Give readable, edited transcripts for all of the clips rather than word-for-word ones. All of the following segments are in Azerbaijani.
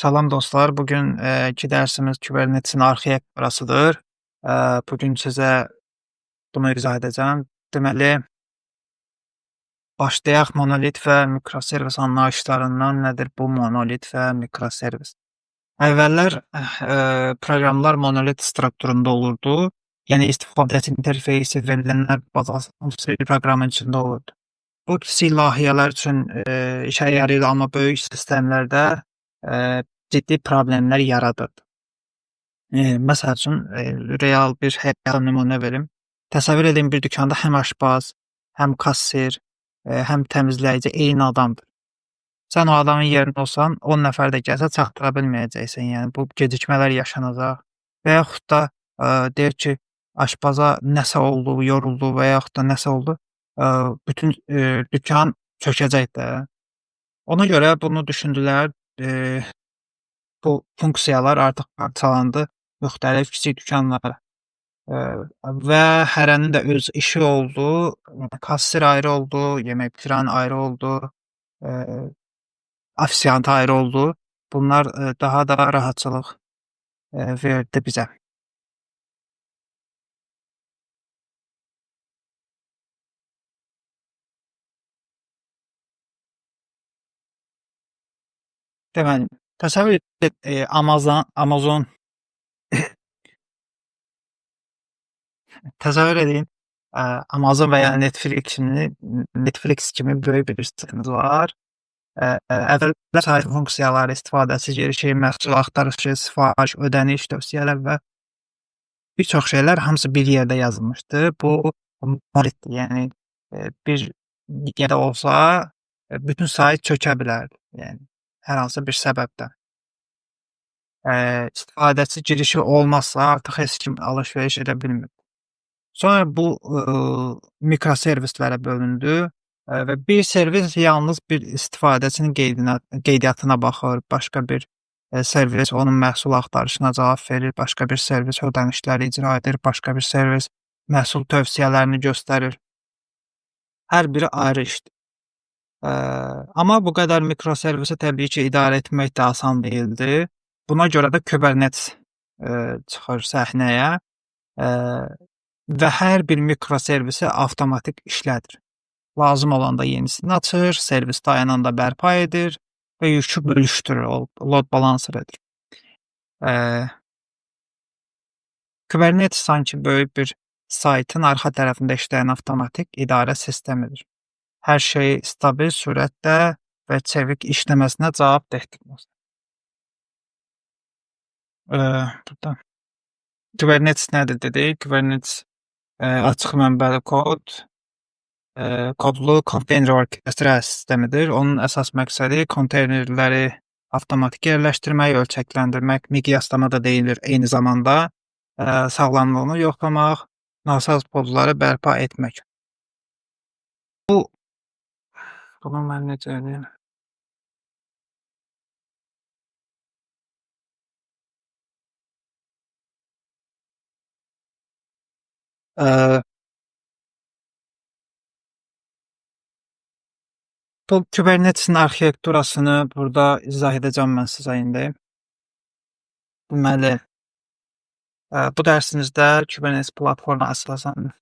Salam dostlar, bugün iki dərsimiz Kubernetes-in arxitekturasıdır. Bugün sizə bunu izah edəcəm. Deməli, başlayaq monolit və mikroservis anlayışlarından. Nədir bu monolit və mikroservis? Əvvəllər proqramlar monolit strukturunda olurdu. Yəni istifadəçi interfeysi, verilənlər bazası hamısı bir proqramın içində olurdu. Bu kiçik layihələr üçün işə yarayırdı, amma böyük sistemlərdə ciddi problemlər yaradırdı. Məsəl üçün, real bir həyatdan nümunə verim. Təsəvvür edin, bir dükanda həm aşpaz, həm kassir, həm təmizləyici eyni adamdır. Sən o adamın yerində olsan, 10 nəfər də gəlsə çatdıra bilməyəcəksən. Yəni bu gecikmələr yaşanacaq. Və yaxud da deyək ki, aşpaza nəsə oldu, yoruldu və yaxud da nəsə oldu, bütün dükan çökəcək də. Ona görə bunu düşündülər. Bu funksiyalar artıq parçalandı müxtəlif kiçik dükanlara. Və hərənin də öz işi oldu. Kassir ayrı oldu, yemək bişirən ayrı oldu, ofisiant ayrı oldu. Bunlar daha da rahatçılıq verdi bizə. Deməli, təsəvvür edin, Amazon təsəvvür edin, Amazon və ya Netflix kimi böyük bir sistemimiz var. Əvvəllər sayt funksiyaları, istifadəçi girişi, məhsul axtarışı, sifariş, ödəniş, tövsiyələr və bir çox şeylər hamısı bir yerdə yazılmışdı. Bu monolitdir. Yəni bir yerdə olsa bütün sayt çökə bilərdi. Yəni hər hansı bir səbəbdən. İstifadəçi girişi olmazsa artıq heç kim alış-veriş edə bilmir. Sonra bu mikroservislərə bölündü və bir servis yalnız bir istifadəçinin qeydiyyatına baxır, başqa bir servis onun məhsul axtarışına cavab verir, başqa bir servis ödənişləri icra edir, başqa bir servis məhsul tövsiyələrini göstərir. Hər biri ayrı işdir. Amma bu qədər mikroservisi təbii ki, idarə etmək də asan deyildi. Buna görə də Kubernetes çıxır səhnəyə və hər bir mikroservisi avtomatik işlədir. Lazım olanda yenisini açır, servis dayananda bərpa edir və yükü bölüşdürür, load balancer edir. Kubernetes sanki böyük bir saytın arxa tərəfində işləyən avtomatik idarə sistemidir. Hər şey stabil sürətdə və çevik işləməsinə cavabdehdir. Burada Kubernetes nədir dedik? Kubernetes açıq mənbəli kodlu konteyner orkestra sistemidir. Onun əsas məqsədi konteynerləri avtomatik yerləşdirmək, ölçəkləndirmək, miqyaslama da deyilir eyni zamanda, sağlamlığını yoxlamaq, nasaz podları bərpa etmək. Bunu mən necə eləyim? Bu Kubernetes-in arxitekturasını burada izah edəcəm mən sizə indi. Deməli, bu dərsimizdə Kubernetes platforma əsasən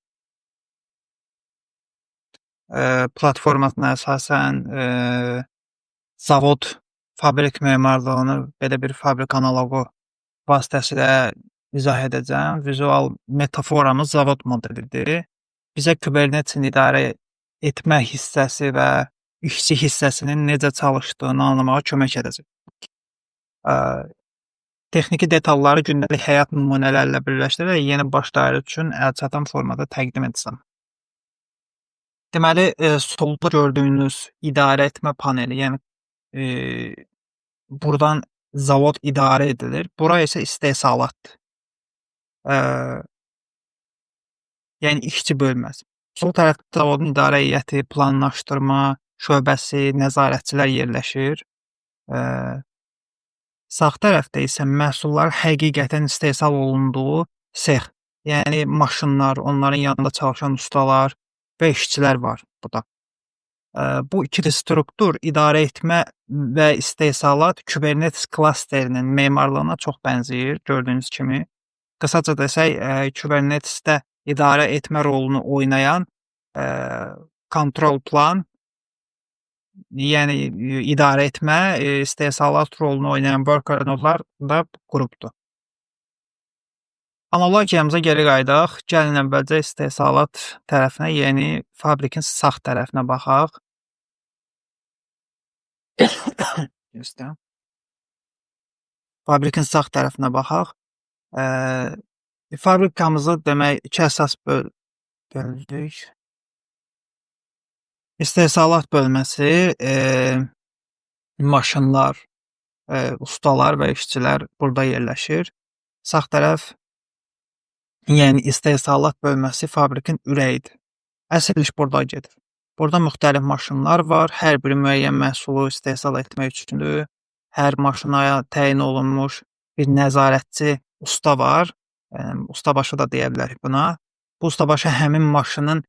platformasına əsasən zavod, fabrik memarlığını belə bir fabrik analoqu vasitəsilə izah edəcəm. Vizual metaforamız zavod modelidir. Bizə Kubernetes-in idarə etmə hissəsi və işçi hissəsinin necə çalışdığını anlamağa kömək edəcək. Texniki detalları gündəlik həyat nümunələrlə birləşdirərək yeni başlayıcı üçün əlçatan formada təqdim etsəm. Deməli, solda gördüyünüz idarə etmə paneli, yəni buradan zavod idarə edilir. Bura isə istehsalatdır. Yəni işçi bölməsi. Sol tərəfdə zavodun idarə heyəti, planlaşdırma şöbəsi, nəzarətçilər yerləşir. Sağ tərəfdə isə məhsullar həqiqətən istehsal olunduğu sex, yəni maşınlar, onların yanında çalışan ustalar və işçilər var burada. Bu iki struktur idarə etmə və istehsalat Kubernetes klasterinin memarlığına çox bənzəyir, gördüyünüz kimi. Qısaca desək, Kubernetesdə idarə etmə rolunu oynayan kontrol plan, yəni idarə etmə, istehsalat rolunu oynayan worker nodlar da qrupdur. Analogiyamıza geri qayıdaq. Gəlin əvvəlcə istehsalat tərəfinə, yəni fabrikin sağ tərəfinə baxaq. Göstərim. Fabrikin sağ tərəfinə baxaq. Fabrikamızı demək iki əsas böldük. İstehsalat bölməsi, maşınlar, ustalar və işçilər burada yerləşir. Sağ tərəf, yəni istehsalat bölməsi fabrikin ürəyidir. Əsl iş burada gedir. Burada müxtəlif maşınlar var. Hər biri müəyyən məhsulu istehsal etmək üçündür. Hər maşına təyin olunmuş bir nəzarətçi usta var. Ustabaşı da deyə bilərik buna. Bu ustabaşı həmin maşının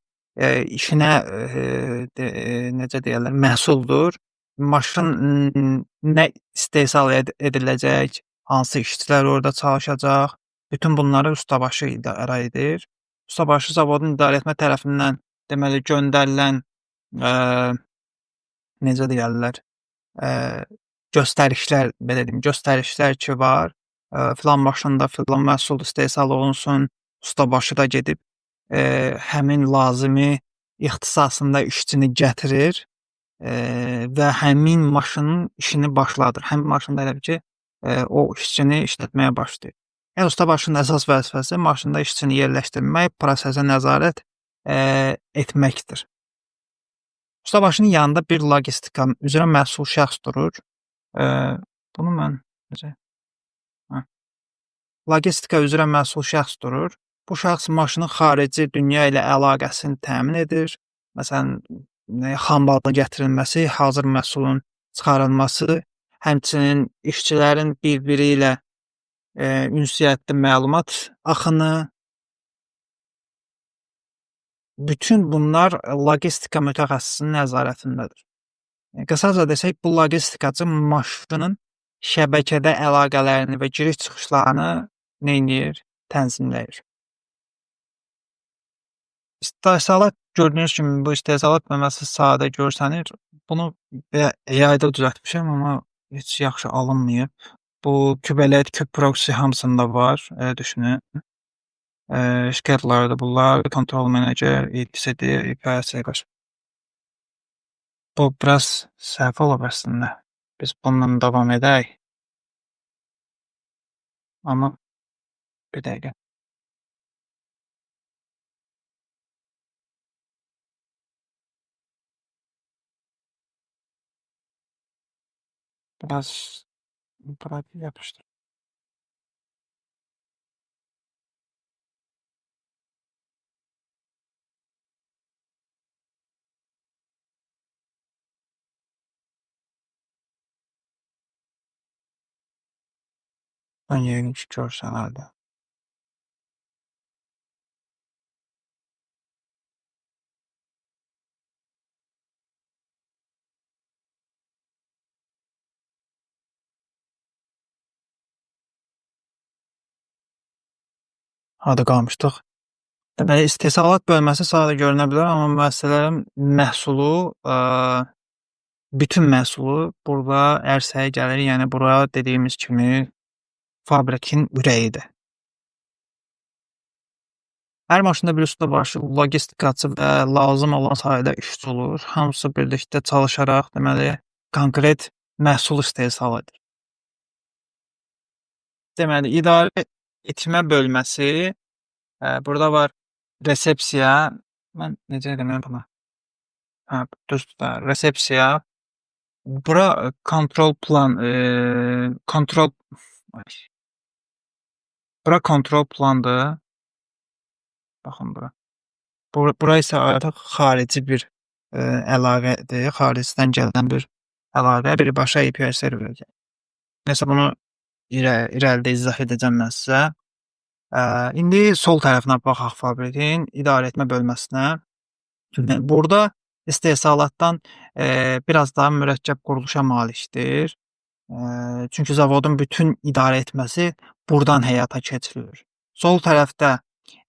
işinə necə deyirlər, məsuldur. Maşın nə istehsal ediləcək, hansı işçilər orada çalışacaq, bütün bunları ustabaşı idarə edir. Ustabaşı zavodun idarə etmə tərəfindən deməli göndərilən necə deyərlər, göstərişlər, belə deyim, göstərişlər ki var, filan maşında filan məhsul istehsal olunsun, ustabaşı da gedib həmin lazımi ixtisasında işçini gətirir və həmin maşının işini başladır. Həmin maşında elə bil ki, o işçini işlətməyə başlayır. Yəni ustabaşının əsas vəzifəsi maşında işçini yerləşdirmək, prosesə nəzarət etməkdir. Ustabaşının yanında bir logistika üzrə məsul şəxs durur. Bunu mən necə? Hə. Logistika üzrə məsul şəxs durur. Bu şəxs maşının xarici dünya ilə əlaqəsini təmin edir. Məsələn, xammalın gətirilməsi, hazır məhsulun çıxarılması, həmçinin işçilərin bir-biri ilə ünsiyyətli məlumat axını. Bütün bunlar logistika mütəxəssisinin nəzarətindədir. Qısaca desək, bu logistikacı maşının şəbəkədə əlaqələrini və giriş-çıxışlarını neynir? Tənzimləyir. İstehsalat, gördüyünüz kimi bu istehsalat bölməsi sadə görsənir. Bunu AI-da düzəltmişəm, amma heç yaxşı alınmayıb. Bu Kubelet, kubeproxy hamısında var, düşünün. Scheduler'dır bunlar, Control Manager, etcd, API server. Bu biraz səhv olub əslində. Biz bununla davam edək. Amma bir dəqiqə. Biraz bura yapıştır. Mən yəqin ki, görsənərdi. Harda qalmışdıq? Deməli, istehsalat bölməsi sadə görünə bilər, amma müəssisələrin məhsulu, bütün məhsulu burada ərsəyə gəlir. Yəni bura dediyimiz kimi fabrikin ürəyidir. Hər maşında bir ustabaşı, logistikaçı və lazım olan sayda işçi olur. Hamısı birlikdə çalışaraq, deməli, konkret məhsul istehsal edir. Deməli, idarə etmə bölməsi, burada var resepsiya. Mən necə demək buna? Hə, düzdür, resepsiya. Bura kontrol plan, kontrol, ay. Bura kontrol plandır. Baxın bura. Bura isə artıq xarici bir əlaqədir. Xaricdən gələn bir əlaqə, birbaşa API serverə gəlir. Nəsə bunu irəlidə izah edəcəm mən sizə. İndi sol tərəfinə baxaq fabrikin idarə etmə bölməsinə. Burada istehsalatdan biraz daha mürəkkəb quruluşa malikdir. Çünki zavodun bütün idarə etməsi burdan həyata keçirilir. Sol tərəfdə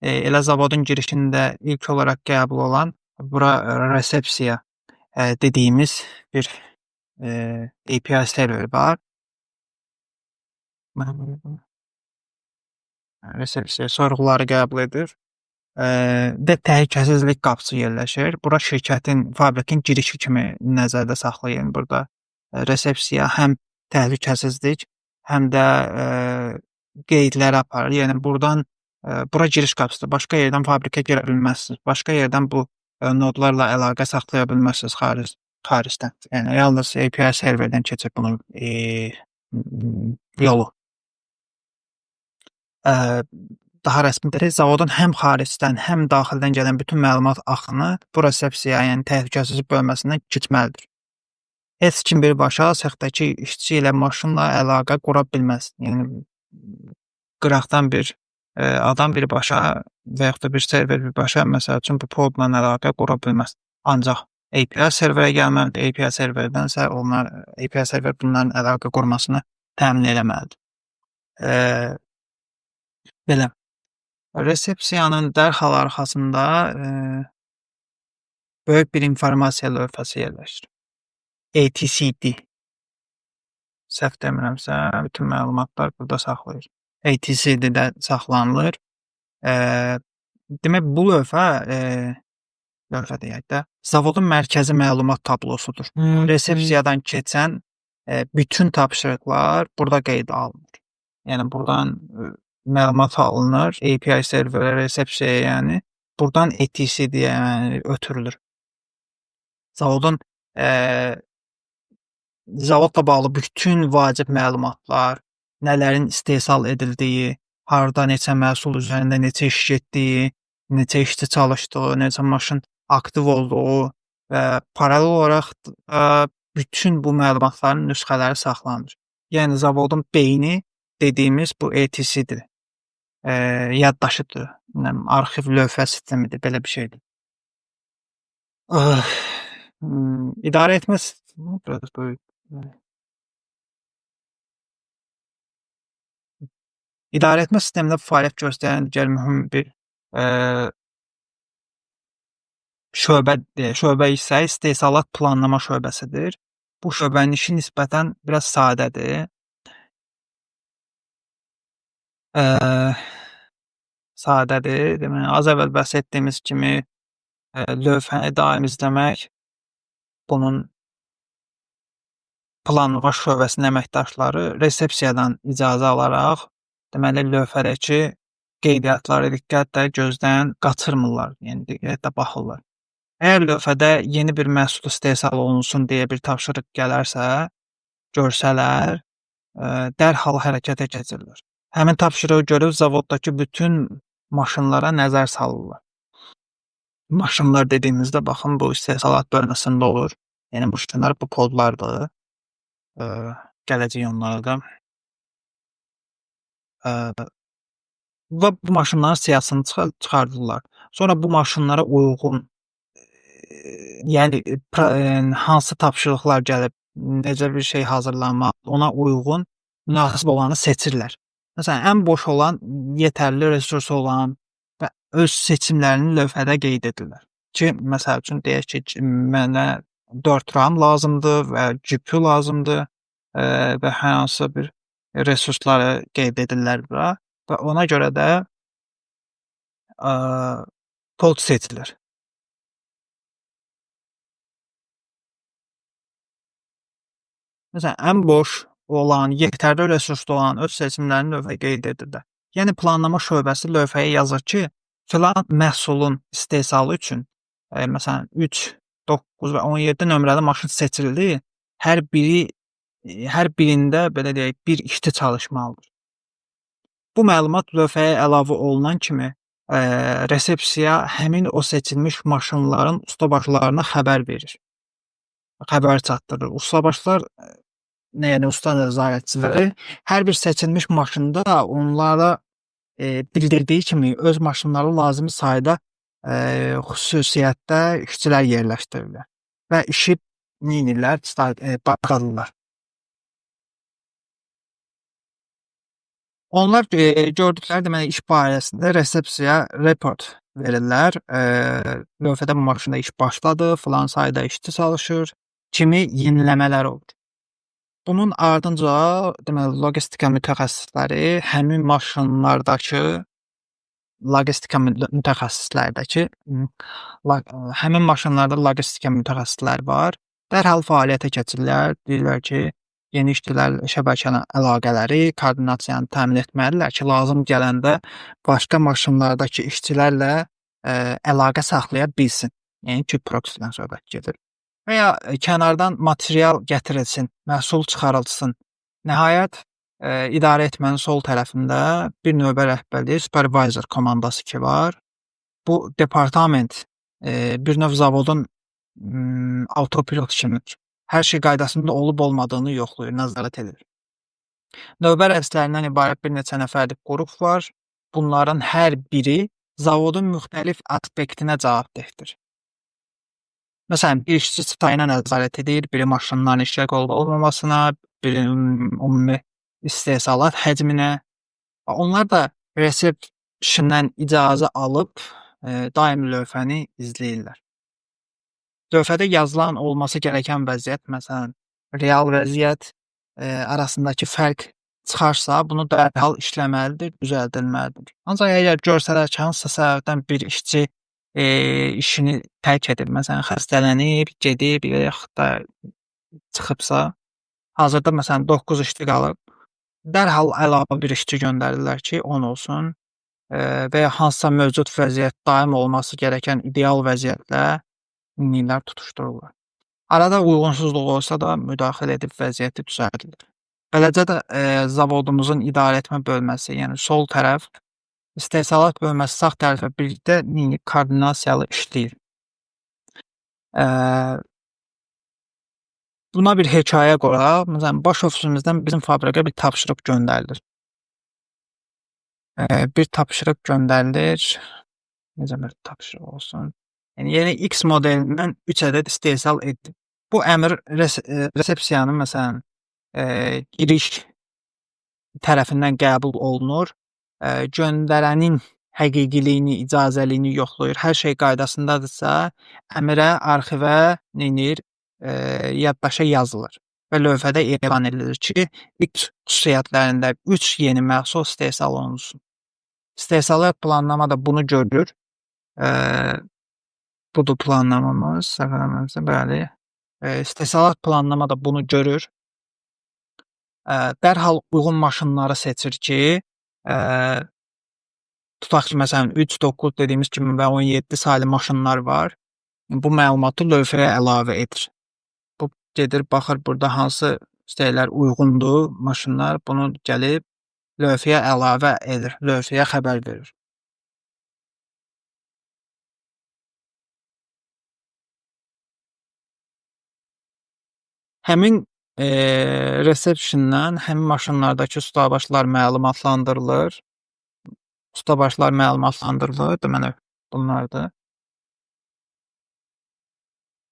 elə zavodun girişində ilk olaraq qəbul olan bura resepsiya dediyimiz bir API server var. Resepsiya sorğuları qəbul edir. Və təhlükəsizlik qapısı yerləşir. Bura şirkətin, fabrikin girişi kimi nəzərdə saxlayın burada. Resepsiya həm təhlükəsizlik, həm də qeydləri aparır. Yəni burdan bura giriş qapısıdır. Başqa yerdən fabrikə girə bilməzsiniz. Başqa yerdən bu nodlarla əlaqə saxlaya bilməzsiniz xaricdən. Yəni yalnız API serverdən keçir bunun yolu. Daha rəsmi deyək, zavodun həm xaricdən, həm daxildən gələn bütün məlumat axını bu resepsiya, yəni təhlükəsizlik bölməsindən keçməlidir. Heç kim birbaşa sexdəki işçi ilə maşınla əlaqə qura bilməz. Yəni qıraqdan bir adam birbaşa və yaxud da bir server birbaşa məsəl üçün bu podla əlaqə qura bilməz. Ancaq API serverə gəlməlidir. API serverdənsə onlar API server bunların əlaqə qurmasını təmin eləməlidir. Belə. Resepsiyanın dərhal arxasında böyük bir informasiya lövhəsi yerləşir. ATCD. Səhv demirəmsə, bütün məlumatlar burada saxlayır. ATCD-də saxlanılır. Demək bu lövhə, lövhə deyək də, zavodun mərkəzi məlumat tablosudur. Resepsiyadan keçən bütün tapşırıqlar burada qeydə alınır. Yəni buradan məlumat alınır, API serverə, resepsiyaya, yəni burdan ATCD-yə yəni ötürülür. Zavodun zavodla bağlı bütün vacib məlumatlar, nələrin istehsal edildiyi, harda neçə məhsul üzərində neçə iş getdiyi, neçə işçi çalışdığı, neçə maşın aktiv olduğu və paralel olaraq bütün bu məlumatların nüsxələri saxlanılır. Yəni zavodun beyni dediyimiz bu ATC-dir. Yaddaşıdır, arxiv lövhə sistemidir, belə bir şeydir. İdarə etmə sistemi biraz böyük. İdarə etmə sistemində fəaliyyət göstərən digər mühüm bir şöbə isə istehsalat planlama şöbəsidir. Bu şöbənin işi nisbətən biraz sadədir. Sadədir. Deməli, az əvvəl bəhs etdiyimiz kimi lövhəni daim izləmək, bunun planlama şöbəsinin əməkdaşları resepsiyadan icazə alaraq, deməli, lövhədəki qeydiyyatları diqqətlə gözdən qaçırmırlar, yəni diqqətlə baxırlar. Əgər lövhədə yeni bir məhsul istehsal olunsun deyə bir tapşırıq gələrsə, görsələr, dərhal hərəkətə keçirlər. Həmin tapşırığı görüb zavoddakı bütün maşınlara nəzər salırlar. Maşınlar dediyimizdə baxın bu istehsalat bölməsində olur. Yəni maşınlar bu podlardır. Gələcək onlara da. Və bu maşınların siyahısını çıxardırlar. Sonra bu maşınlara uyğun, yəni hansı tapşırıqlar gəlib, necə bir şey hazırlanmalı, ona uyğun münasib olanı seçirlər. Məsələn, ən boş olan, yetərli resursu olan və öz seçimlərini lövhədə qeyd edirlər. Ki, məsəl üçün deyək ki, mənə 4 RAM lazımdır və GPU lazımdır və hər hansısa bir resursları qeyd edirlər bura və ona görə də pod seçilir. Məsələn, ən boş olan, yetərli resurslu olan öz seçimlərini lövhəyə qeyd edirlər. Yəni planlama şöbəsi lövhəyə yazır ki, filan məhsulun istehsalı üçün, məsələn, 3, 9 və 17 nömrəli maşın seçildi. Hər birində belə deyək, bir işçi çalışmalıdır. Bu məlumat lövhəyə əlavə olunan kimi resepsiya həmin o seçilmiş maşınların ustabaşlarına xəbər verir. Xəbər çatdırır. Ustabaşlar, yəni usta nəzarətçiləri hər bir seçilmiş maşında onlara bildirdiyi kimi öz maşınları lazımi sayda xüsusiyyətdə işçilər yerləşdirirlər. Və işi neynirlər? Başladılar. Onlar gördükləri deməli iş barəsində resepsiya report verirlər. Lövhədə bu maşında iş başladı, filan sayda işçi çalışır kimi yeniləmələr olur. Bunun ardınca deməli logistika mütəxəssisləri həmin maşınlardakı logistika mütəxəssislərdəki həmin maşınlarda logistika mütəxəssisləri var. Dərhal fəaliyyətə keçirlər. Deyirlər ki, yeni işçilər şəbəkənin əlaqələri, koordinasiyanı təmin etməlidirlər ki, lazım gələndə başqa maşınlardakı işçilərlə əlaqə saxlaya bilsin. Yəni ki, proxy-dən söhbət gedir. Və ya kənardan material gətirilsin, məhsul çıxarılsın. Nəhayət, idarə etmənin sol tərəfində bir növbə rəhbərliyi supervisor komandası ki var. Bu departament bir növ zavodun avtopilot kimidir. Hər şey qaydasında olub olmadığını yoxlayır, nəzarət edir. Növbə rəislərindən ibarət bir neçə nəfərlik qrup var. Bunların hər biri zavodun müxtəlif aspektinə cavabdehdir. Məsələn, bir işçi sayına nəzarət edir, biri maşınların işlək olub-olmamasına, biri ümumi istehsalat həcminə. Onlar da resepşndən icazə alıb daim lövhəni izləyirlər. Lövhədə yazılan olması gərəkən vəziyyət, məsələn, real vəziyyət arasındakı fərq çıxarsa, bunu dərhal işləməlidir, düzəldilməlidir. Ancaq əgər görsələr ki, hansısa səbəbdən bir işçi işini tərk edib, məsələn, xəstələnib, gedib və yaxud da çıxıbsa, hazırda məsələn 9 işçi qalıb, dərhal əlavə bir işçi göndərirlər ki, 10 olsun və ya hansısa mövcud vəziyyət daim olması gərəkən ideal vəziyyətlə neylər tutuşdururlar. Arada uyğunsuzluq olsa da müdaxilə edib vəziyyəti düzəldirlər. Beləcə də zavodumuzun idarə etmə bölməsi, yəni sol tərəf, istehsalat bölməsi sağ tərəflə birlikdə koordinasiyalı işləyir. Buna bir hekayə qoyaq. Məsələn, baş ofisimizdən bizim fabrikə bir tapşırıq göndərilir. Bir tapşırıq göndərilir. Necə bir tapşırıq olsun? Yəni yeni X modelindən 3 ədəd istehsal etdi. Bu əmr resepsiyanın məsələn giriş tərəfindən qəbul olunur. Göndərənin həqiqiliyini, icazəliyini yoxlayır. Hər şey qaydasındadırsa, əmrə, arxivə neynir? Yaddaşa yazılır və lövhədə elan edilir ki, X xüsusiyyətlərində 3 yeni məhsul istehsal olunsun. İstehsalat planlama da bunu görür. Budur planlamamız, səhv eləmirəmsə, bəli. İstehsalat planlama da bunu görür. Dərhal uyğun maşınları seçir ki, tutaq ki, məsələn, 3, 9 dediyimiz kimi və 17 saylı maşınlar var. Bu məlumatı lövhəyə əlavə edir. Bu gedir, baxır burada hansı şeylər uyğundur maşınlar, bunu gəlib lövhəyə əlavə edir, lövhəyə xəbər verir. Həmin resepşndən həmin maşınlardakı ustabaşlar məlumatlandırılır. Ustabaşlar məlumatlandırılır, deməli bunlardır.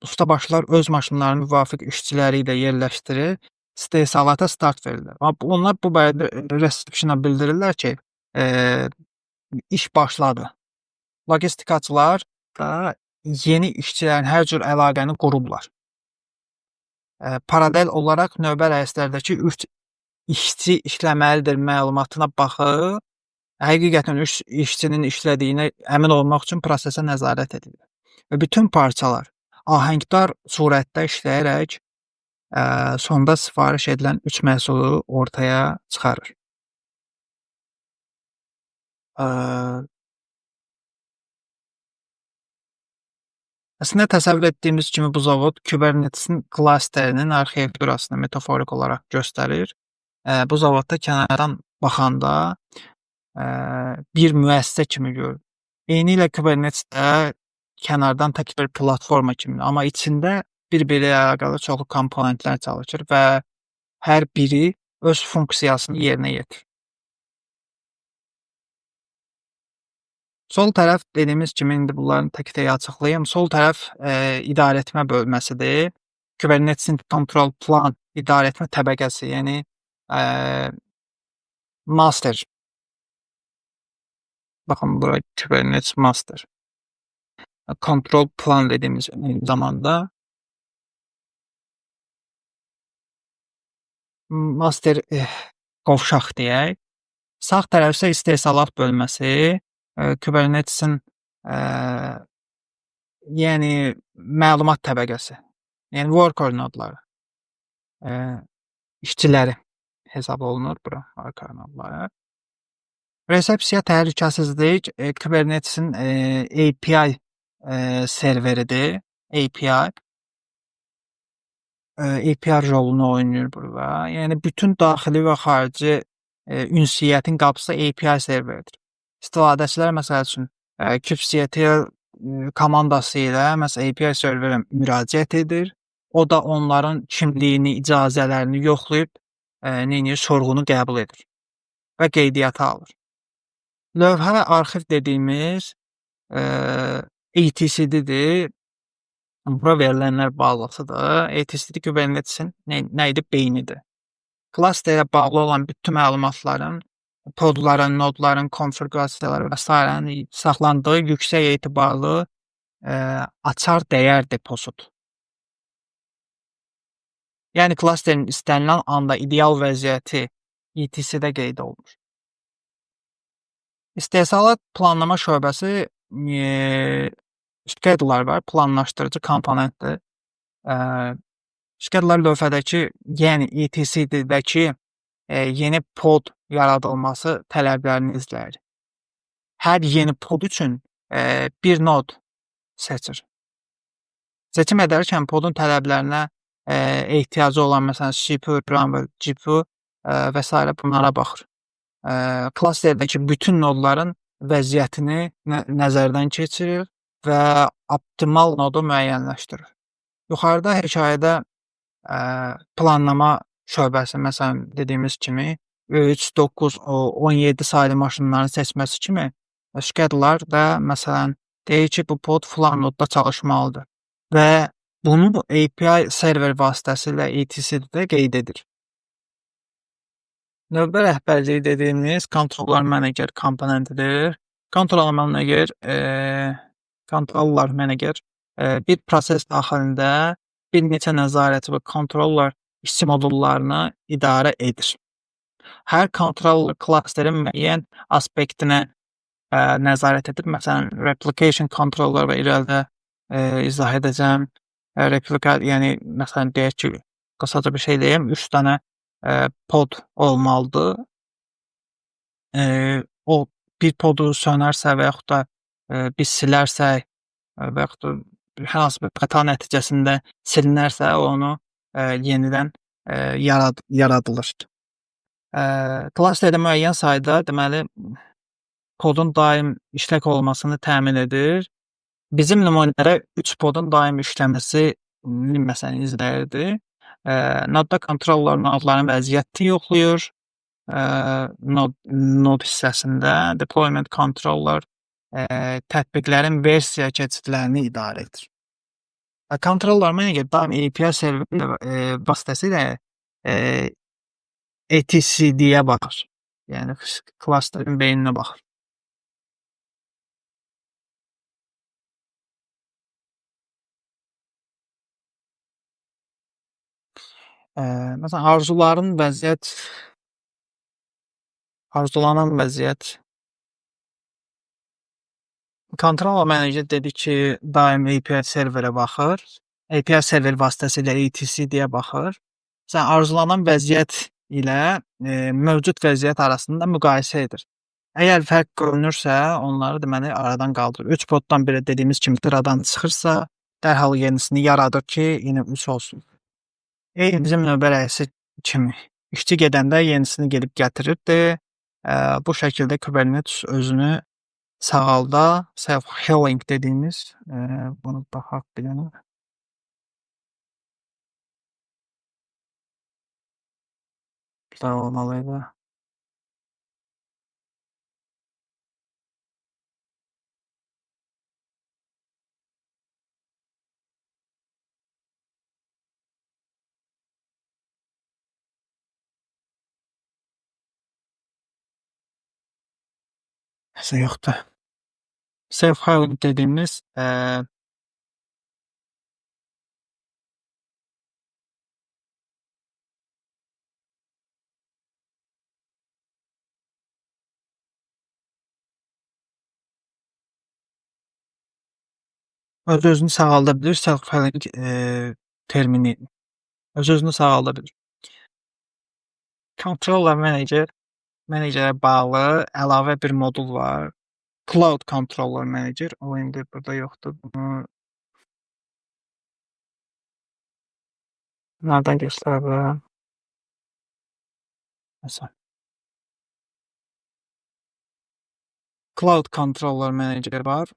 Ustabaşlar öz maşınlarını müvafiq işçiləri ilə yerləşdirir, istehsalata start verirlər. Amma onlar bu barədə resepşnə bildirirlər ki, iş başladı. Logistikaçılar da yeni işçilərin hər cür əlaqəni qurublar. Paralel olaraq növbə rəislərdəki 3 işçi işləməlidir məlumatına baxıb, həqiqətən 3 işçinin işlədiyinə əmin olmaq üçün prosesə nəzarət edirlər. Və bütün parçalar ahəngdar surətdə işləyərək sonda sifariş edilən 3 məhsulu ortaya çıxarır. Əslində təsəvvür etdiyimiz kimi bu zavod Kubernetes-in klasterinin arxitekturasını metaforik olaraq göstərir. Bu zavodda kənardan baxanda bir müəssisə kimi görünür. Eynilə Kubernetes də kənardan tək bir platforma kimi, amma içində bir-biri ilə əlaqəli çoxlu komponentlər çalışır və hər biri öz funksiyasını yerinə yetirir. Sol tərəf dediyimiz kimi indi bunların tək-tək açıqlayım. Sol tərəf idarəetmə bölməsidir. Kubernetes-in control plan idarəetmə təbəqəsi, yəni master. Baxın bura Kubernetes master. Control plan dediyimiz eyni zamanda master qovşaq deyək. Sağ tərəf isə istehsalat bölməsi, Kubernetes-in yəni məlumat təbəqəsi, yəni worker nodları, işçiləri hesab olunur bura, worker nodları. Resepsiya təhlükəsizlik Kubernetes-in API serveridir. API. API rolunu oynayır burada. Yəni bütün daxili və xarici ünsiyyətin qapısı API serveridir. İstifadəçilər məsəl üçün kubectl komandası ilə məsələn API serverə müraciət edir. O da onların kimliyini, icazələrini yoxlayıb nə edir? Sorğunu qəbul edir və qeydiyyata alır. Lövhə və arxiv dediyimiz etcd-dir. Bura verilənlər bazasıdır. etcd Kubernetes-in nə idi? Beynidir. Klasterə bağlı olan bütün məlumatların, podların, nodların, konfiqurasiyaları və sairənin saxlandığı yüksək etibarlı açar dəyər deposudur. Yəni klasterin istənilən anda ideal vəziyyəti etcd-də qeyd olunur. İstehsalat planlama şöbəsi scheduler var, planlaşdırıcı komponentdir. Scheduler lövhədəki, yəni etcd-dəki yeni pod yaradılması tələblərini izləyir. Hər yeni pod üçün bir nod seçir. Seçim edərkən podun tələblərinə ehtiyacı olan məsələn CPU, RAM və GPU və sairə bunlara baxır. Klasterdəki bütün nodların vəziyyətini nəzərdən keçirir və optimal nodu müəyyənləşdirir. Yuxarıda hekayədə planlama şöbəsi, məsələn dediyimiz kimi 3, 9, 17 saylı maşınların seçməsi kimi scheduler da məsələn deyir ki, bu pod filan nodda çalışmalıdır və bunu bu API server vasitəsilə etcd-də qeyd edir. Növbə rəhbərliyi dediyimiz controller manager komponentidir. Controller manager, controller manager bir proses daxilində bir neçə nəzarətçi və controller işçi modullarını idarə edir. Hər controller klasterin müəyyən aspektinə nəzarət edir. Məsələn, replication controller və irəlidə izah edəcəm. Replika, yəni məsələn deyək ki, qısaca bir şey deyim, 3 dənə pod olmalıdır. O bir podu sönərsə və yaxud da biz silərsək və yaxud da hər hansı bir xəta nəticəsində silinərsə, onu yenidən yaradılır. Klasterdə müəyyən sayda, deməli, podun daim işlək olmasını təmin edir. Bizim nümunədə 3 podun daim işləməsi məsələn izləyirdi. Nodda controller nodların vəziyyətini yoxlayır. Nod hissəsində deployment controller tətbiqlərin versiya keçidlərini idarə edir. Controller manager daim API server vasitəsilə etcd-yə baxır. Yəni klasterin beyninə baxır. Məsələn, arzuların vəziyyət, arzulanan vəziyyət. Controller manager dedi ki, daim API serverə baxır. API server vasitəsilə etcd-yə baxır. Məsələn, arzulanan vəziyyət ilə mövcud vəziyyət arasında müqayisə edir. Əgər fərq görünürsə, onları deməli aradan qaldırır. 3 poddan biri dediyimiz kimi sıradan çıxırsa, dərhal yenisini yaradır ki, yenə 3 olsun. Eyni bizim növbə rəisi kimi işçi gedəndə yenisini gedib gətirirdi. Bu şəkildə Kubernetes özünü sağalda, self-healing dediyimiz, bunu baxaq bir dənə. Burada olmalıydı. Nəsə yoxdur. Self-healing dediyimiz öz-özünü sağalda bilir. Self-healing termini öz-özünü sağalda bilir. Controller Manager Managerə bağlı əlavə bir modul var. Cloud Controller Manager. O indi burada yoxdur. Bunu nereden göstərə bilərəm? Məsələn. Cloud Controller Manager var.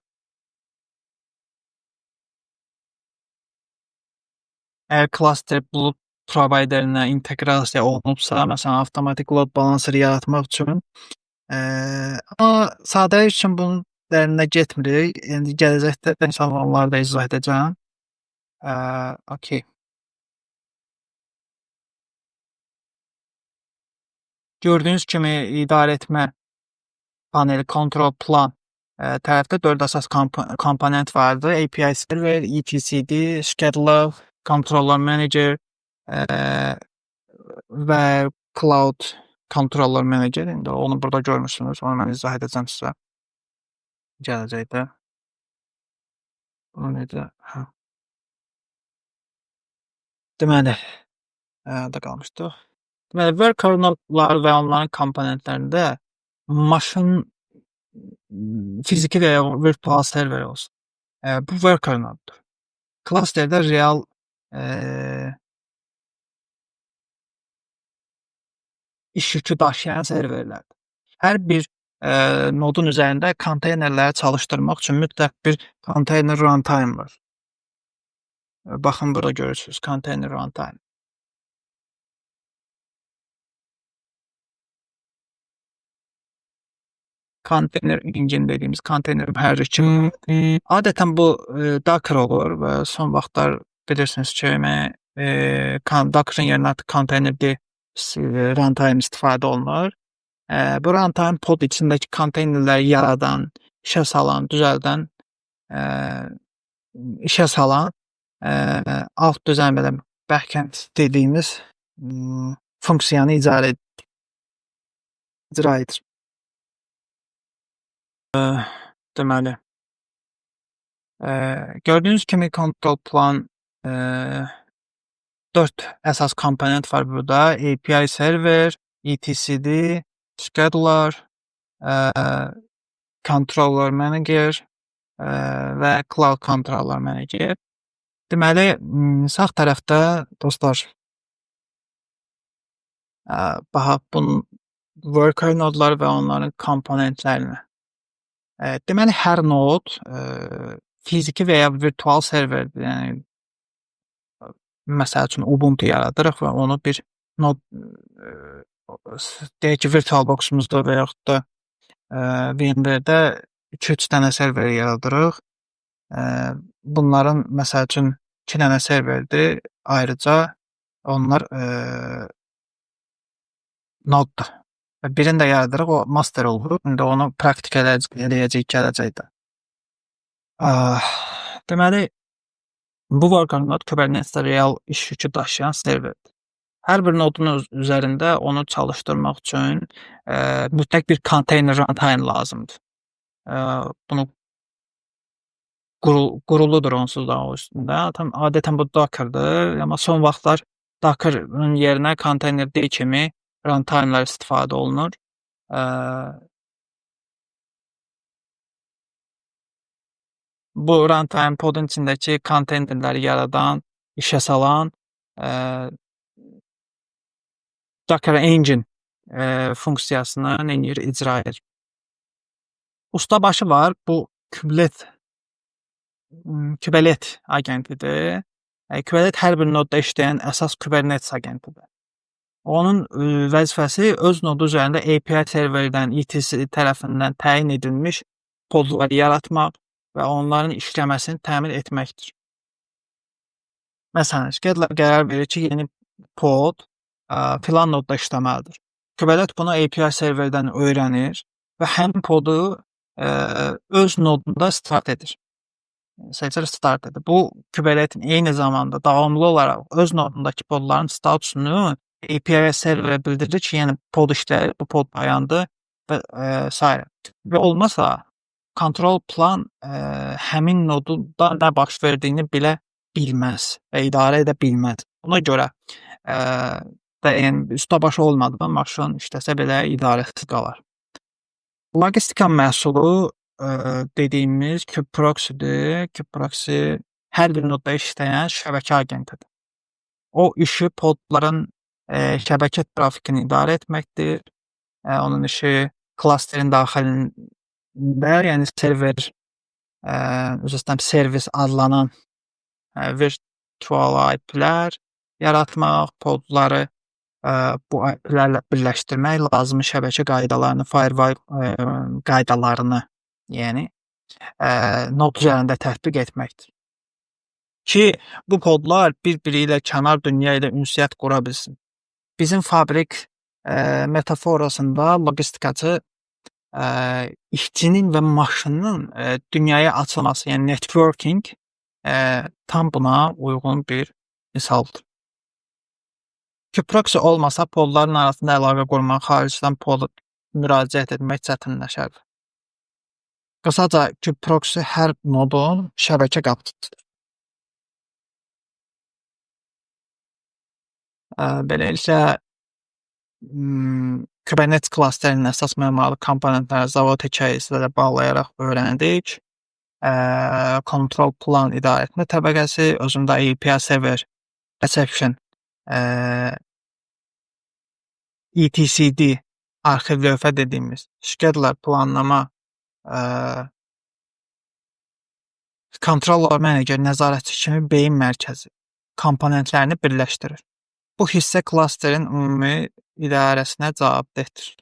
Əgər cluster bulut providerinə inteqrasiya olunubsa, məsələn, avtomatik load balancer yaratmaq üçün, amma sadəlik üçün bunun dərinə getmirik. İndi gələcəkdə inşallah onları da izah edəcəm. Okay. Gördüyünüz kimi idarə etmə paneli, control plan tərəfdə 4 əsas komponent vardı. API server, etcd, scheduler, controller manager və cloud controller manager. İndi onu burada görmürsünüz. Onu mən izah edəcəm sizə gələcəkdə. Bunu necə? Hə. Deməli, da qalmışdıq. Deməli, worker nodlar və onların komponentlərində maşın fiziki və ya virtual server olsun. Bu worker noddur. Clusterdə real iş yükü daşıyan serverlərdir. Hər bir nodun üzərində konteynerləri çalışdırmaq üçün mütləq bir container runtime var. Baxın burada görürsünüz container runtime. Container engine dediyimiz konteyner mühərriki. Adətən bu Docker olur və son vaxtlar bilirsiniz ki, Docker'ın yerinə artıq containerd runtime istifadə olunur. Bu runtime pod içindəki konteynerləri yaradan, işə salan, düzəldən, işə salan alt düzən belə backend dediyimiz funksiyanı icra edir. Deməli, gördüyünüz kimi control plan 4 əsas komponent var burada. API server, etcd, scheduler, controller manager və cloud controller manager. Deməli, sağ tərəfdə dostlar, baxaq bunun worker nodları və onların komponentlərinə. Deməli, hər nod fiziki və ya virtual serverdir. Yəni, məsəl üçün Ubuntu yaradırıq və onu bir nod, deyək ki, VirtualBox-umuzda və yaxud da VMware-də 2-3 dənə server yaradırıq. Bunların, məsəl üçün, 2 dənə serverdir. Ayrıca onlar noddur. Və birini də yaradırıq, o master olur. İndi onu praktik eləyəcəyik gələcəkdə. Deməli, bu worker node Kubernetes-də real iş yükü daşıyan serverdir. Hər bir nodun üzərində onu çalışdırmaq üçün mütləq bir container runtime lazımdır. Bunu quruludur onsuz da o üstündə. Adətən bu Docker'dır, amma son vaxtlar Docker'ın yerinə containerd kimi runtime'lar istifadə olunur. Bu runtime podun içindəki konteynerləri yaradan, işə salan Docker Engine funksiyasını neyir, icra edir. Ustabaşı var. Bu Kubelet agentidir. Kubelet hər bir nodda işləyən əsas Kubernetes agentidir. Onun vəzifəsi öz nodu üzərində API serverdən, ETC tərəfindən təyin edilmiş podları yaratmaq və onların işləməsini təmin etməkdir. Məsələn, scheduler qərar verir ki, yeni pod filan nodda işləməlidir. Kubelet bunu API serverdən öyrənir və həmin podu öz nodunda start edir. Server start edir. Bu Kubernetes eyni zamanda davamlı olaraq öz nodundakı podların statusunu API serverə bildirir ki, yəni pod işləyir, bu pod dayandı və sairə. Və olmasa kontrol plan həmin nodunda nə baş verdiyini bilə bilməz və idarə edə bilməz. Buna görə də yəni üstə-başı olmadan maşın işləsə belə idarəsiz qalar. Logistika məhsulu dediyimiz kubeproxy-dir. Kubeproxy hər bir nodda işləyən şəbəkə agentidir. O işi podların şəbəkə trafikini idarə etməkdir. Onun işi klasterin daxilində, yəni server, üzr istəyirəm, servis adlanan virtual IP-lər yaratmaq, podları bu IP-lərlə birləşdirmək, lazımi şəbəkə qaydalarını, firewall qaydalarını, yəni nod üzərində tətbiq etməkdir. Ki bu podlar bir-biri ilə kənar dünya ilə ünsiyyət qura bilsin. Bizim fabrik metaforasında logistikaçı işçinin və maşının dünyaya açılması, yəni networking tam buna uyğun bir misaldır. Kubeproxy olmasa podların arasında əlaqə qurmaq, xaricdən poda müraciət etmək çətinləşərdi. Qısaca kubeproxy hər nodun şəbəkə qapısıdır. Beləliklə Kubernetes klasterinin əsas memarlıq komponentləri zavod hekayəsi ilə bağlayaraq öyrəndik. Kontrol plan idarə etmə təbəqəsi, özündə API server, reception, etcd arxiv lövhə dediyimiz scheduler planlama, controller manager nəzarətçi kimi beyin mərkəzi komponentlərini birləşdirir. Bu hissə klasterin ümumi idarəsinə cavabdehdir.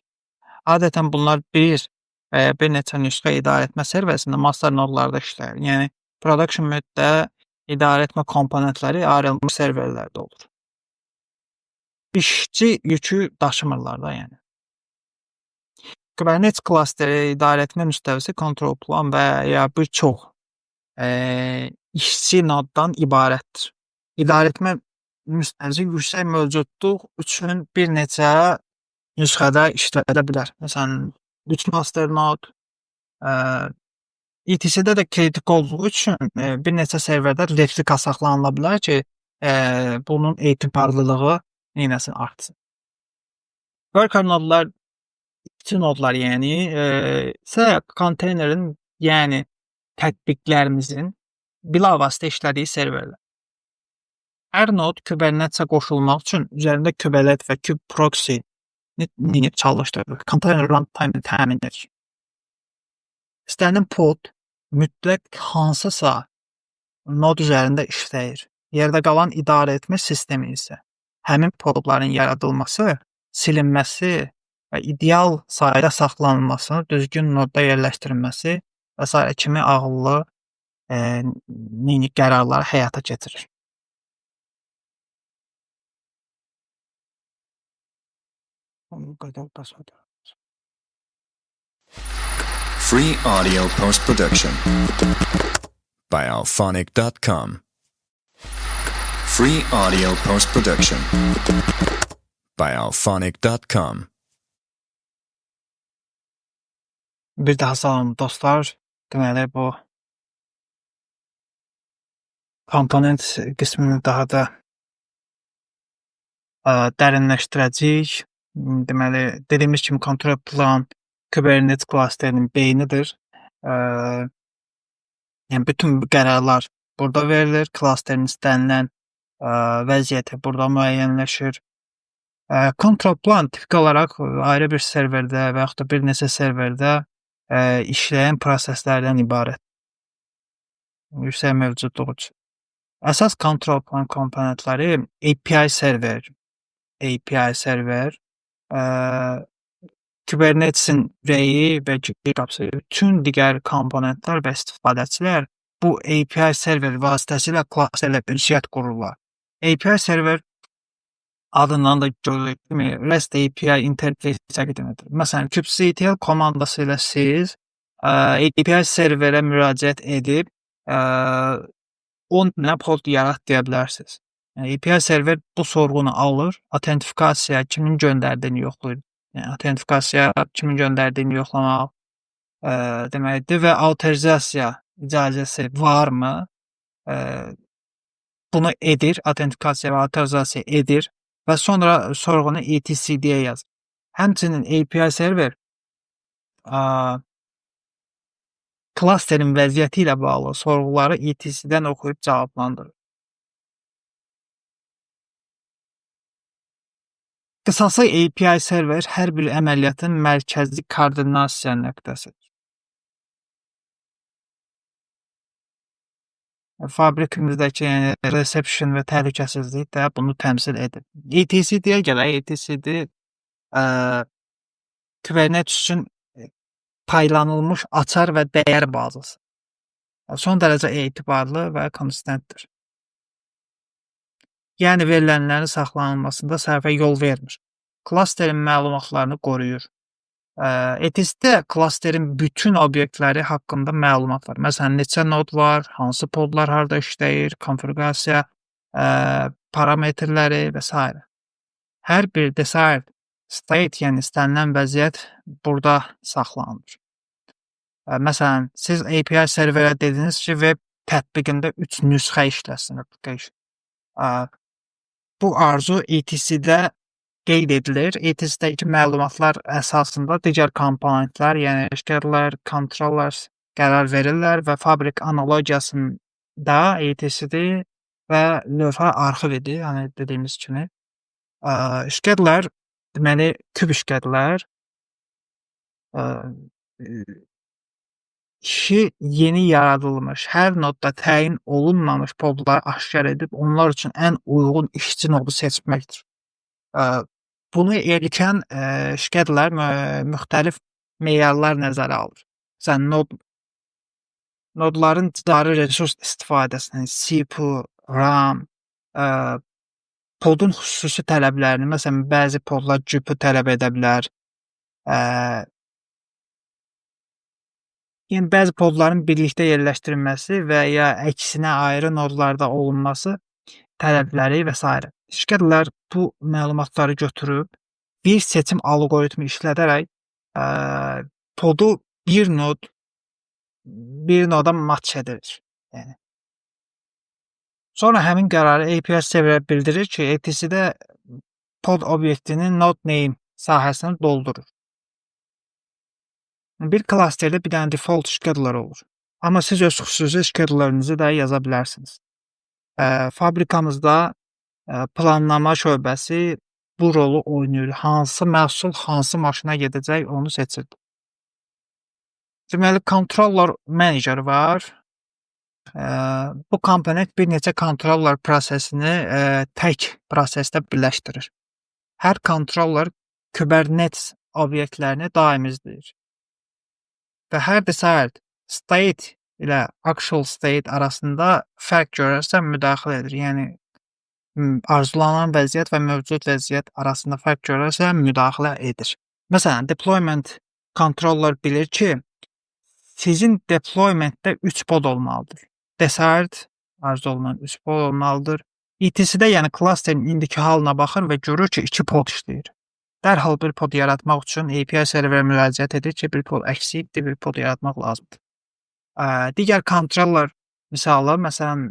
Adətən bunlar bir və ya bir neçə nüsxə idarə etmə serverində master nodlarda işləyir. Yəni production mode-da idarə etmə komponentləri ayrılmış serverlərdə olur. İşçi yükü daşımırlar da yəni. Kubernetes klasteri idarə etmə müstəvisi kontrol plan və ya bir çox işçi noddan ibarətdir. İdarə etmə müstəvisi yüksək mövcudluq üçün bir neçə nüsxədə işlədə bilər. Məsələn, 3 master nod, ETC-də də kritik olduğu üçün bir neçə serverdə replika saxlanıla bilər ki, bunun etibarlılığı neynəsin artsın. Worker nodlar, işçi nodlar, yəni isə konteynerin, yəni tətbiqlərimizin bilavasitə işlədiyi serverlər. Hər nod Kubernetes-ə qoşulmaq üçün üzərində kubelet və kubeproxy-ni çalışdırır. Konteyner runtime təmin edir. İstənilən pod mütləq hansısa nod üzərində işləyir. Yerdə qalan idarə etmə sistemi isə həmin podların yaradılması, silinməsi və ideal sayda saxlanılması, düzgün nodda yerləşdirilməsi və sairə kimi ağıllı qərarları həyata keçirir. Bu qədər bəs. Free audio post production by Alphonic.com. Free audio post production by Alphonic.com. Bir daha salam dostlar. Deməli bu komponent qismini daha da dərinləşdirəcəyik. Deməli, dediyimiz kimi kontrol plan Kubernetes klasterinin beynidir. Yəni bütün qərarlar burada verilir. Klasterin istənilən vəziyyəti burada müəyyənləşir. Kontrol plan tipik olaraq ayrı bir serverdə və yaxud da bir neçə serverdə işləyən proseslərdən ibarət. Yüksək mövcudluq üçün. Əsas kontrol plan komponentləri API server, Kubernetes-in ürəyi və qapısı, bütün digər komponentlər və istifadəçilər bu API server vasitəsilə klasterlə ünsiyyət qururlar. API server adından da görüldüyü kimi REST API interfeysi təqdim edir. Məsələn, kubectl komandası ilə siz API serverə müraciət edib 10 dənə pod yarat deyə bilərsiniz. Yəni API server bu sorğunu alır, autentifikasiya kimin göndərdiyini yoxlayır. Yəni autentifikasiya kimin göndərdiyini yoxlamaq deməkdir və autorizasiya icazəsi varmı? Bunu edir, autentifikasiya və autorizasiya edir və sonra sorğunu etcd-yə yazır. Həmçinin API server klasterin vəziyyəti ilə bağlı sorğuları etc-dən oxuyub cavablandırır. Qısası API server hər bir əməliyyatın mərkəzi koordinasiya nöqtəsidir. Fabrikimizdəki, yəni reception və təhlükəsizlik də bunu təmsil edir. etcd-yə gələk. etcd Kubernetes üçün paylanılmış açar və dəyər bazası. Son dərəcə etibarlı və konsistentdir. Yəni verilənlərin saxlanılmasında səhvə yol vermir. Klasterin məlumatlarını qoruyur. Etcd-də klasterin bütün obyektləri haqqında məlumat var. Məsələn, neçə nod var, hansı podlar harda işləyir, konfiqurasiya parametrləri və s. Hər bir desired state, yəni istənilən vəziyyət burada saxlanılır. Məsələn, siz API serverə dediniz ki, web tətbiqində 3 nüsxə işləsin application. Bu arzu etcd-də qeyd edilir. Etcd-dəki məlumatlar əsasında digər komponentlər, yəni scheduler, controllers qərar verirlər və fabrik analogiyasında etcd və lövhə arxiv edir, yəni dediyimiz kimi. Scheduler, deməli, kube scheduler işi yeni yaradılmış, hər nodda təyin olunmamış podları aşkar edib onlar üçün ən uyğun işçi nodu seçməkdir. Bunu erkən scheduler müxtəlif meyarlar nəzərə alır. Məsələn, nodların cari resurs istifadəsini, CPU, RAM, podun xüsusi tələblərini, məsələn, bəzi podlar GPU tələb edə bilər. Yəni bəzi podların birlikdə yerləşdirilməsi və ya əksinə ayrı nodlarda olunması tələbləri və s. Scheduler bu məlumatları götürüb bir seçim alqoritmi işlədərək podu bir noda match edir. Yəni. Sonra həmin qərarı API serverə bildirir ki, etcd-də pod obyektinin node name sahəsini doldurur. Bir klasterdə bir dənə default scheduler olur. Amma siz öz xüsusi schedulerinizi də yaza bilərsiniz. Fabrikamızda planlama şöbəsi bu rolu oynayır. Hansı məhsul hansı maşına gedəcək, onu seçir. Deməli, controller manager var. Bu komponent bir neçə controller prosesini tək prosesdə birləşdirir. Hər controller Kubernetes obyektlərini daim izləyir. Və hər desired state ilə actual state arasında fərq görərsə müdaxilə edir. Yəni arzulanan vəziyyət və mövcud vəziyyət arasında fərq görərsə müdaxilə edir. Məsələn, deployment controller bilir ki, sizin deploymentdə 3 pod olmalıdır. Desired, arzu olunan 3 pod olmalıdır. etcd-də, yəni klasterin indiki halına baxır və görür ki, 2 pod işləyir. Dərhal bir pod yaratmaq üçün API serverə müraciət edir ki, bir pod əksikdir, bir pod yaratmaq lazımdır. Digər controller misalı, məsələn,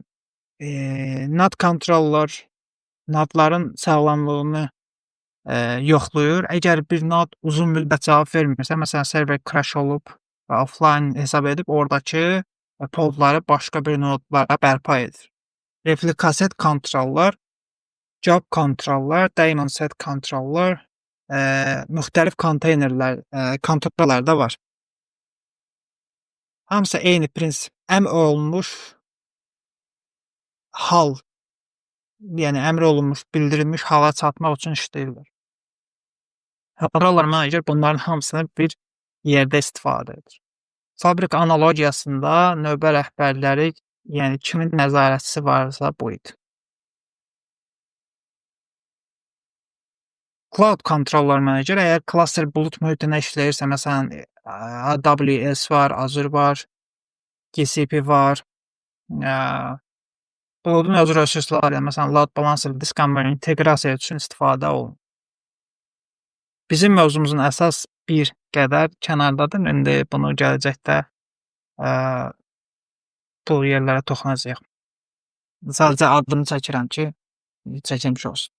node controller nodların sağlamlığını yoxlayır. Əgər bir nod uzun müddət cavab vermirsə, məsələn, server crash olub və offline hesab edib oradakı podları başqa bir nodlara bərpa edir. Replica set controller, job controller, daemon set controller, müxtəlif konteynerlər, kontrollər də var. Hamısı eyni prinsip. Əmr olunmuş hal, yəni əmr olunmuş, bildirilmiş hala çatmaq üçün işləyirlər. Controller manager bunların hamısını bir yerdə istifadə edir. Fabrik analogiyasında növbə rəhbərləri, yəni kimin nəzarətçisi varsa bu idi. Cloud Controller Manager əgər klaster bulud mühitinə işləyirsə, məsələn, AWS var, Azure var, GCP var. Buludun öz resursları, məsələn, load balancer, discovery, inteqrasiya üçün istifadə olunur. Bizim mövzumuzun əsas bir qədər kənardadır. İndi bunu gələcəkdə bu yerlərə toxunacağıq. Sadəcə adını çəkirəm ki, çəkilmiş olsun.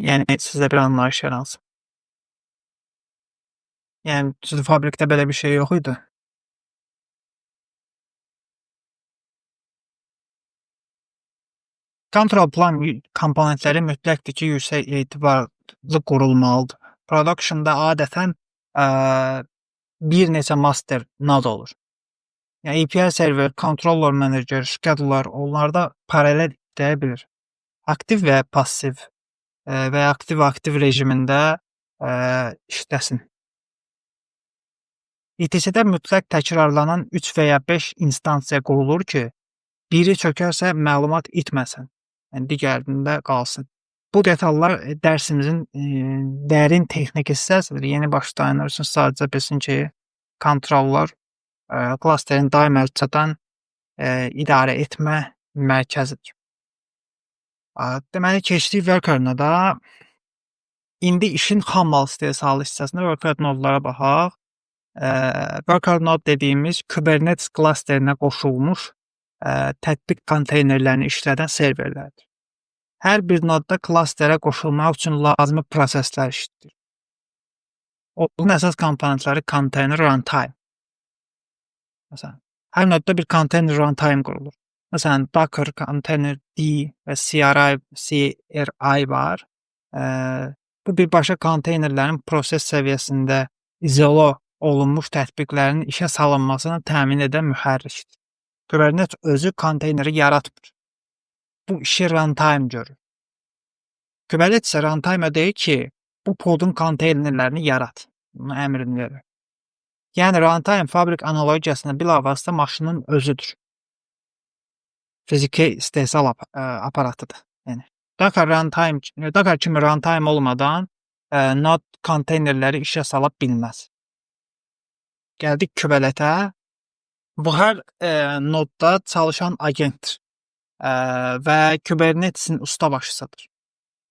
Yəni sizə bir anlayış yaransın. Yəni düzdür, fabrikdə belə bir şey yox idi. Control plane komponentləri mütləqdir ki, yüksək etibarlı qurulmalıdır. Productionda adətən bir neçə master node olur. Yəni API server, controller manager, scheduler, onlarda paralel işləyə bilir. Aktiv və passiv və ya aktiv-aktiv rejimində işləsin. ETC-də mütləq təkrarlanan 3 və ya 5 instansiya qurulur ki, biri çökərsə məlumat itməsin, yəni digərində qalsın. Bu detallar dərsimizin dərin texniki hissəsidir. Yeni başlayanlar üçün sadəcə bilsin ki, kontroller klasterin daim əl çatan idarə etmə mərkəzidir. Deməli, keçdik worker node'a. İndi işin xammal istehsalı hissəsində worker node'lara baxaq. Worker node dediyimiz Kubernetes klasterinə qoşulmuş tətbiq konteynerlərini işlədən serverlərdir. Hər bir nodda klasterə qoşulmaq üçün lazımi proseslər işləyir. Onun əsas komponentləri container runtime. Məsələn, hər nodda bir container runtime qurulur. Məsələn, Docker, Container D və CRI var. Bu birbaşa konteynerlərin proses səviyyəsində izolo olunmuş tətbiqlərin işə salınmasını təmin edən mühərrikdir. Kubernetes özü konteyneri yaratmır. Bu işi runtime görür. Kubernetes isə runtime deyir ki, bu podun konteynerlərini yarat. Bunu əmrini verir. Yəni runtime fabrik analogiyasına bilavasitə maşının özüdür. Fiziki istehsal aparatıdır. Yəni Docker runtime, Docker kimi runtime olmadan node konteynerləri işə sala bilməz. Gəldik kubeletə. Bu hər nodda çalışan agentdir və Kubernetesin ustabaşısıdır.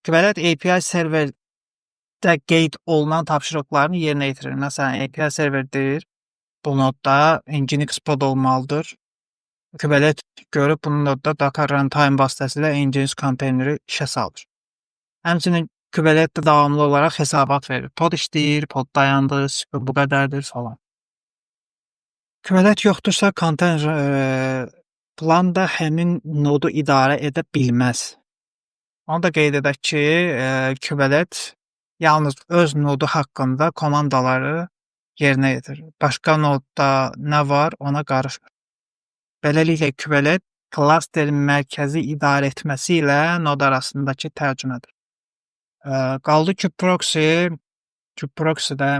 Kubelet API serverdə qeyd olunan tapşırıqlarını yerinə yetirir. Məsələn, API server deyir, bu nodda Nginx pod olmalıdır. Kubelet görüb bunu nodda Docker runtime vasitəsilə Nginx konteyneri işə salır. Həmçinin Kubelet də davamlı olaraq hesabat verir. Pod işləyir, pod dayandı, CPU bu qədərdir falan. Kubelet yoxdursa, konteyner plan da həmin nodu idarə edə bilməz. Onu da qeyd edək ki, Kubelet yalnız öz nodu haqqında komandaları yerinə yetirir. Başqa nodda nə var, ona qarışmır. Beləliklə, Kubelet klasterin mərkəzi idarə etməsi ilə nod arasındakı tərcümədir. Qaldı kubeproxy. Kubeproxy də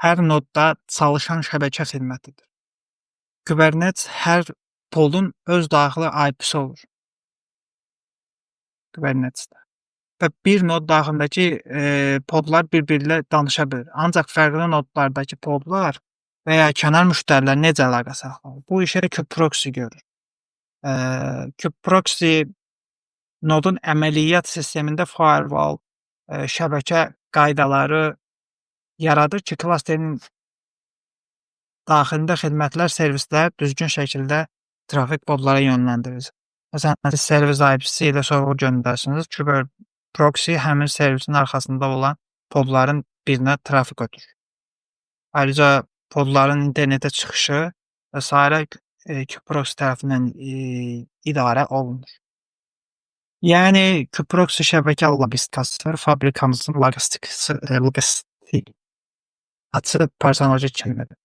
hər nodda çalışan şəbəkə xidmətidir. Kubernetes hər podun öz daxili IP-si olur. Kubernetesdə. Və bir nod daxilindəki podlar bir-biri ilə danışa bilir. Ancaq fərqli nodlardakı podlar və ya kənar müştərilər necə əlaqə saxlayır? Bu işə kubeproxy görür. Kubeproxy nodun əməliyyat sistemində firewall, şəbəkə qaydaları yaradır ki, klasterin daxilində xidmətlər, servislər düzgün şəkildə trafik podlara yönləndirilsin. Məsələn, siz servis IP-si ilə sorğu göndərsiniz, kubeproxy həmin servisin arxasında olan podların birinə trafik ötürür. Ayrıca podların internetə çıxışı və sairə kubeproxy tərəfindən idarə olunur. Yəni kubeproxy şəbəkə logistikası fabrikamızın logistikası personalı kimidir.